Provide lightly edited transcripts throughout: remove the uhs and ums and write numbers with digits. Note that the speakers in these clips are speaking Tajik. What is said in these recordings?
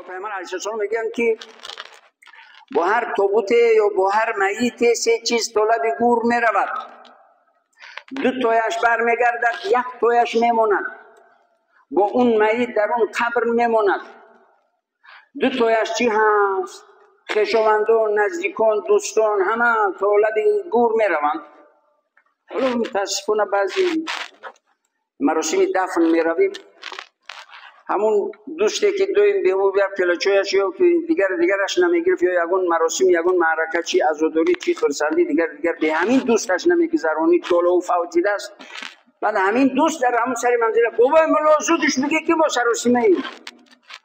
Паёмбар алайҳиссалом мегӯянд, ки бо ҳар тобуте ё бо ҳар майите се чиз то лаби гӯр меравад. Ду тояш бармегардад, як тояш мемонад. Бо он майит дар он қабр мемонад. Ду тояш чӣ ҳаст? Хешовандон, наздикон, дӯстон ҳама то лаби гӯр мераванд. Ҳоло мутаассифона баъзе маросими дафн меравем, ҳамун дӯсте ки доим беҳу як пелачояш ё ки дигар дигараш намегирифт, ё ягон маросим, ягон маърака, чи азодорӣ, чи хурсандӣ, дигар дигар бе ҳамин дӯсташ намегузаронид, то ҳоло ӯ фавтидааст. Баъд ҳамин дӯст дар ҳамун сари манзила бобои мулло зудиш мегӯяд, ки мо саросимаем.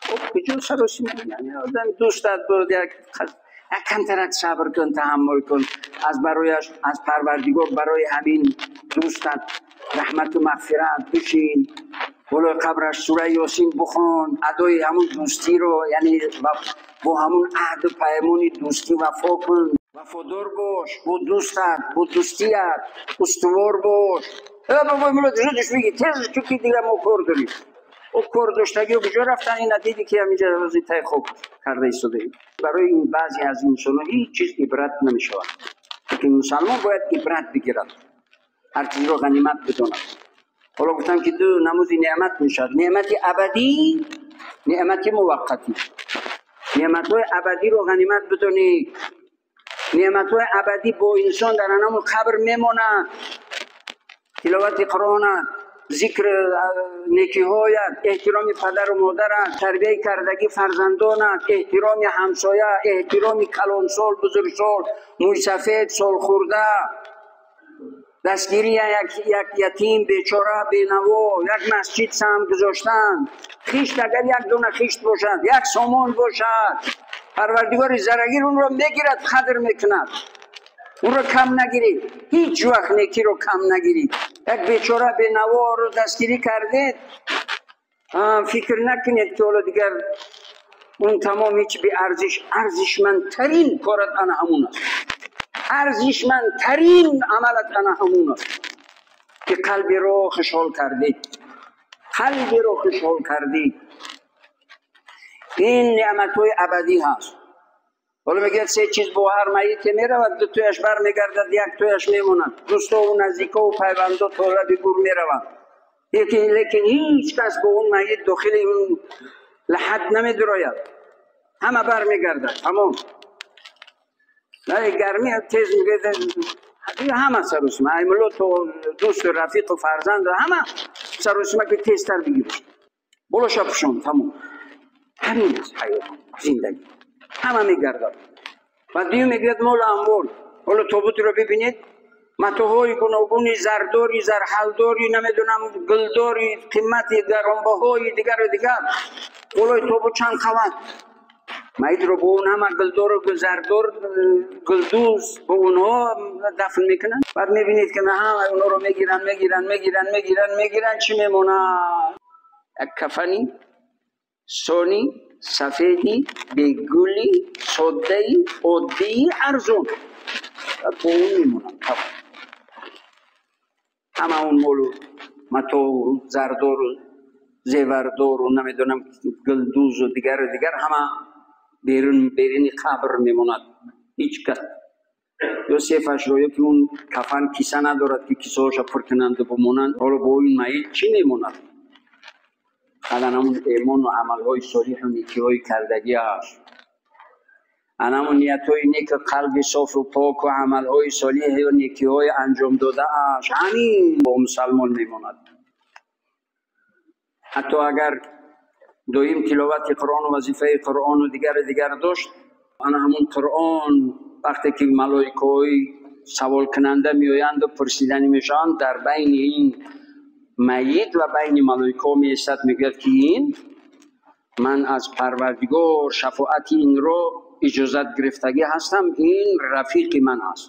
Хоб, куҷо саросима? Яъне одам дӯстат буд, як камтарак сабр кун, таҳаммул кун, аз барояш, аз Парвардигор барои ҳамин дӯстат раҳмату мағфират бишин, болои қабраш сураи Ёсин бихон, адои ҳамун дӯстиро, яъне бо ҳамун аҳду паймони дӯстӣ вафо кун, вафодор бош бо дӯстат, бо дӯстият устувор бош. Э бобои мулло зудиш мегӣ, тез, ки дигар мо кор дорем. О кор доштагиё куҷо рафтан? Ина диди, ки ҳаминҷа рӯзи тай хок карда истодаем. Барои ин баъзе аз инсонҳо ҳеҷ чиз ибрат намешавад, лекин мусалмон бояд ибрат бигирад, ҳар чизро ғанимат бидонад. Ҳоло гуфтам, ки ду намуди неъмат мешавад: неъмати абадӣ, неъмати муваққатӣ. Неъматҳои абадиро ғанимат бидонед. Неъматҳои абадӣ бо инсон дар ҳамон қабр мемонад: тиловати Қуръонат, зикр некиҳоят, эҳтироми падару модарат, тарбияи кардагӣ фарзандонат, эҳтироми ҳамсоя, эҳтироми калонсол, бузургсол, мӯйсафед, солхӯрда, дастгирии як ятим, бечора, бенаво, як масҷид саҳм гузоштан, хишт, агар як дона хишт бошад, як сомон бошад, Парвардигори зарагир онро мегирад, қадр мекунад. Онро кам нагиред, ҳеҷ вақт некиро кам нагиред. Як бечора, бенаворо дастгирӣ кардед, фикр накунед, ки ҳоло дигар он тамом, ҳеҷ беарзиш. Арзишмандтарин корат ана ҳамун аст, арзишмандтарин амалат ана ҳамун аст, ки қалбиро хушҳол кардед, қалбиро хушҳол кардед. Ин неъматҳои абадӣ ҳаст. Ҳоло мегӯяд, се чиз бо ҳар майите меравад, ду тояш бармегардад, як тояш мемонад. Дӯстову наздикову пайвандо то лаби гур мераванд, лекин ҳеҷ кас бо он майит дохили он лаҳад намедурояд, ҳама бармегардад, тамом. Гармӣ тез мегӯяд, ҳама саросима, аймулло то дӯсту рафиқу фарзанду ҳама саросима, ки тезтар бигир, болоша пӯшон, тамом. Ҳамин аст ҳаёт, зиндагӣ, ҳама мегардад. Ва дуюм мегӯяд молу амвол. Ҳоло тобутро бибинед, матоъҳои гуногуни зардори, зарҳалдори, намедонам, гулдори, қимати гаронбаҳои дигару дигар болои тобут чанд қават. Майитро бо он ҳама гулдору зардор, гулдӯз, бо онҳо дафн мекунанд. Баъд мебинед, ки ҳама онҳоро мегиранд, мегиранд, мегиранд, мегиранд, мегиранд, чӣ мемонад? Як кафани сони сафеди, бегули, соддаи, оддии, арзон бо он мемонад. Ҳама он молу матоу, зардору, зевардору, намедонам, гулдӯзу дигару дигар ҳама берун, берини қабр мемонад. Ҳеҷ кас ё сефашро, ё ки он кафан киса надорад, ки кисаҳоша пур кунанду бимонанд. Ҳоло бо ин майит чӣ мемонад? Ана ҳамун эмону амалҳои солиҳу некиҳои кардагӣ аст, ана ҳамун ниятҳои неку қалби софу поку амалҳои солиҳу некиҳои анҷом додааш, ҳамин бо мусалмон мемонад. Ҳатто агар доим тиловати Қуръону вазифаи Қуръону дигару дигар дошт, ана ҳамун Қуръон вақте ки малоикаҳои саволкунанда меоянду пурсиданӣ мешаванд, дар байни ин майит ва байни малоикаҳо меистад, мегӯяд, ки ин ман аз Парвардигор шафоати инро иҷозат гирифтагӣ ҳастам, ин рафиқи ман аст.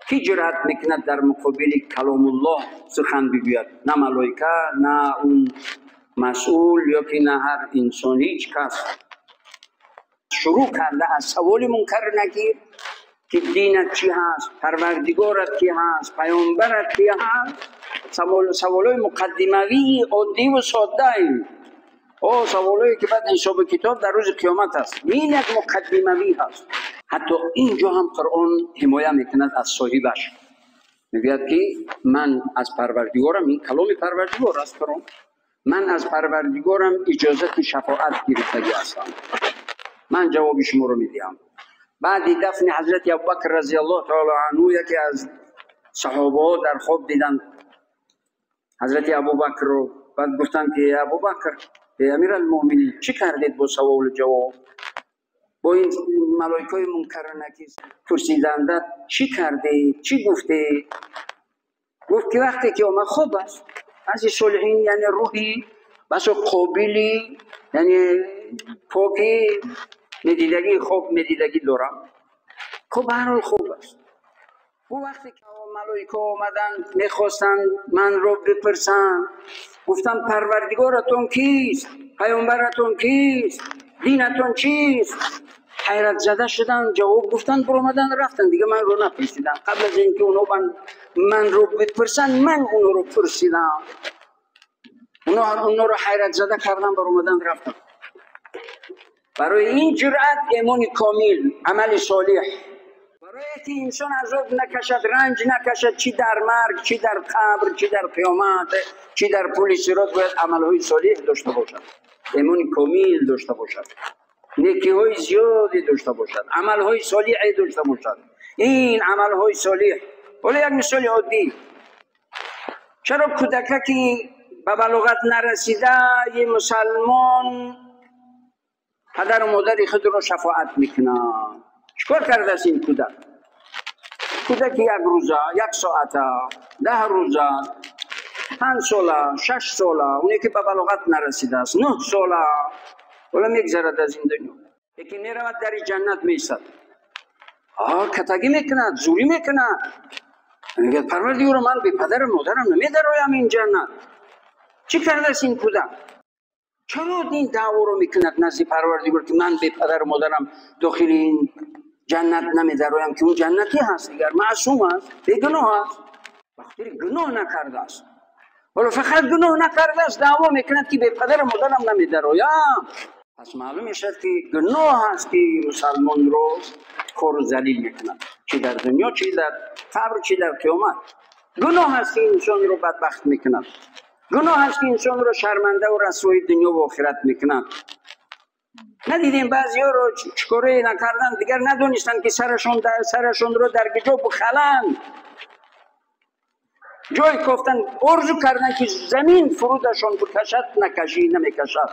Кӣ ҷуръат мекунад дар муқобили каломуллоҳ сухан бигӯяд? На малоика, на он масъул, ё ки на ҳар инсон, ҳеҷ кас. Шурӯъ карда аз саволи Мункар Накир, ки динат чӣ ҳаст, Парвардигорат ки ҳаст, паёмбарат ки ҳаст, саволҳои муқаддимавии оддиву соддаи. Саволое ки баъд ҳисоби китоб дар рӯзи қиёмат аст. Ин як муқаддимавӣ ҳаст. Ҳатто инҷо ҳам Қуръон ҳимоя мекунад аз соҳибаш. Мегӯяд ки ман аз Парвардигорам, ин каломи Парвардигор аст Қуръон, ман аз Парвардигорам иҷозати шафоат гирифтагӣ ҳастам. Ман ҷавоби шуморо медиҳам. Баъди дафни ҳазрати Абубакр разияллоҳу таоло анҳу яке аз саҳобаҳо дар хоб диданд ҳазрати Абубакрро. Баъд гуфтанд ки Абубакр, эй Амиралмуъминин, чӣ кардед бо саволу ҷавоб? Бо ин малоикаи мункару накир пурсиданда чӣ кардед? Чӣ гуфтед? Гуфт ки вақте ки омад хоб аст. Баъзи солиҳин, яъне рӯҳи басо қобили, яъне поки медидагӣ, хоб медидагӣ дорам. Хоб ба ҳар ҳол хоб аст. Ӯ вақте ки малоика омаданд, мехостанд манро бипурсанд, гуфтам Парвардигоратон кист? Паёмбаратон кист? Динатон чист? Ҳайратзада шуданд, ҷавоб гуфтанд, биромаданд, рафтанд. Дига манро напурсиданд. Қабл аз ин ки онҳо манро бипурсанд, ман онҳоро пурсидам. Онҳоро ҳайратзада кардам, баромаданд, рафтанд. Барои ин ҷуръат имони комил, амали солиҳ. Барое ки инсон азоб накашад, ранҷ накашад, чӣ дар марг, чӣ дар қабр, чӣ дар қиёмат, чӣ дар пули сирот, бояд амалҳои солиҳ дошта бошад, имони комил дошта бошад, некиҳои зиёде дошта бошад, амалҳои солиҳе дошта бошад. Ин амалҳои солиҳ. Ҳоло як мисоли оддӣ. Чаро кӯдака ки ба балоғат нарасида е мусалмон падару модари худро шафоат мекунад? Чикор кардааст ин кӯдак? Кӯдаки як рӯза, як соата, 10 рӯза, 5 сола, 6 сола, оне ки ба балоғат нарасидааст, 9 сола, ҳоло мегзарад аз ин дунё. Лекин меравад дари ҷаннат меистад. Катагӣ мекунад, зурӣ мекунад. Мегӯяд Парвардигоро, ман бе падару модарам намедароям ин ҷаннат. Чӣ кардааст ин кӯдак? Чаро ин даъворо мекунад назди Парвардигор ки ман бе падару модарам дохили ин ҷаннат намедароям, ки он ҷаннатӣ ҳаст, дигар маъсум аст, бегуноҳ аст, ба хотири гуноҳ накардааст. Ҳоло фақат гуноҳ накардааст, даъво мекунад ки бе падару модарам намедароям. Пас маълум мешавад ки гуноҳ аст ки мусалмонро кору залил мекунад, чӣ дар дунё, чӣ дар қабр, чӣ дар қиёмат. Гуноҳ аст ки инсонро бадбахт мекунад. Гуноҳ аст ки инсонро шармандаву расвои дунё ва охират мекунад. Надидем баъзеҳоро чикорае накарданд, дигар надонистанд ки сарашонро дар куҷо бихаланд. Ҷой кофтанд, орзу карданд ки замин фурудашон бикашад, накашӣ, намекашад.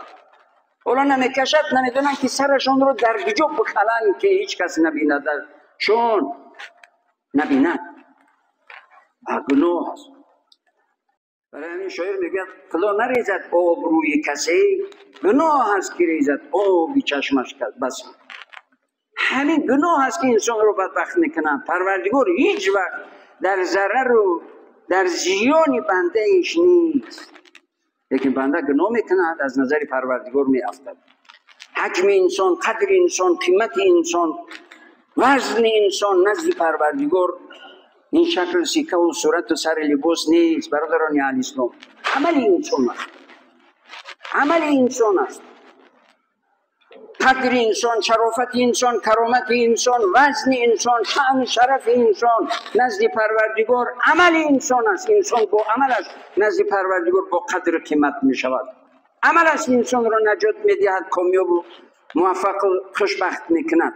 Ҳоло намекашад, намедонанд ки сарашонро дар куҷо бихаланд ки ҳеҷ кас набинадшон, набинад. Гуноҳ аст. Барои ҳамин шоир мегӯяд Худо нарезад об рӯи касе, гуноҳ аст ки резад оби чашмаш бас. Ҳамин гуноҳ аст ки инсонро бадбахт мекунад. Парвардигор ҳеҷ вақт дар зарару дар зиёни бандаиш нест. Лекин банда гуноҳ мекунад, аз назари Парвардигор меафтад. Ҳаҷми инсон, қадри инсон, қимати инсон, вазни инсон назди Парвардигор ин шакл, сикаву сурату сари либос нест, бародарони аҳли ислом. Амали инсон аст. Амали инсон аст. Қадри инсон, шарофати инсон, каромати инсон, вазни инсон, шаъну шарафи инсон назди Парвардигор амали инсон аст. Инсон бо амалаш назди Парвардигор бо қадру қимат мешавад. Амалаш инсонро наҷот медиҳад, комёбу муваффақу хушбахт мекунад.